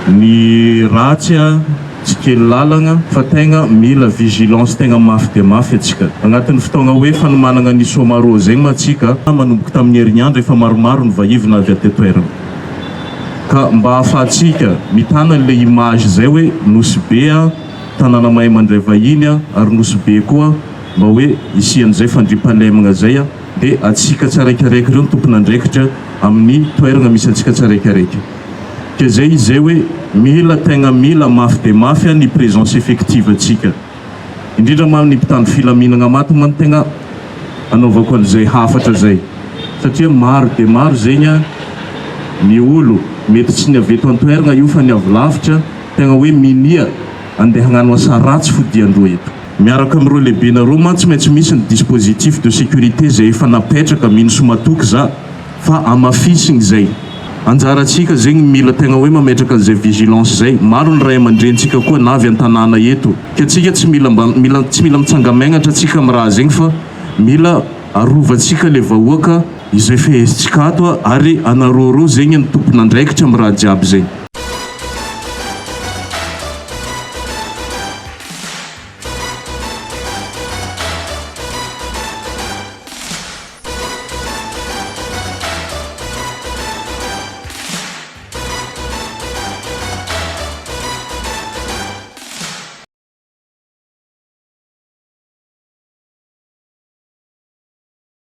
Ny ratsy a tsy kely lalagna fa tegna mila vigilance tegna mafy dia mafy atsika. Agnatin'ny fotoagna hoe fanomanagna ny Somaro zegny ma atsika, manomboka tamin'ny herignandro efa maromaro ny vahivina avy aty toerana. Ka mba ahafahantsika mitana an'le image zay hoe Nosy Be a tanàna mahay mandray vahiny a ary Nosy Be koa mba hoe hisian'izay fandriampahalemagna zay a dia atsika tsaraikaraiky ireo no tompon'andraikitra amin'ny toeragna misy antsika tsaraikaraiky. Ke zay izy zay hoe mila tegna mila mafy dia mafy a ny présence effective antsika. Indrindra ma ny mpitandro filaminagna maty ma no tegna anaovako an'izay hafatra zay. Satria maro dia maro zegny a ny olo, mety tsy ny avy eto an-toeragna io fa ny avy lavitra, tegna hoe minia andeha hagnano asa ratsy fodian-droa eto. Miaraka amin'ireo lehibenareo mantsy maintsy misy ny dispositif de sécurité zay efa napetraka, mino sy matoky za. Fa hamafisiny izay. Anjarantsika zegny mila tegna hoe mametraka an'izay vigilance zay. Maro ny ray aman-drenintsika koa na avy an-tanàna eto. Ke tsika tsy mila mba mila tsy mila mitsanga-megnatra tsika am raha zegny fa mila arovantsika le vahoaka izay fehezintsika ato ary anareo reo zegny ny tompon'andraikitra am raha jiaby zegny.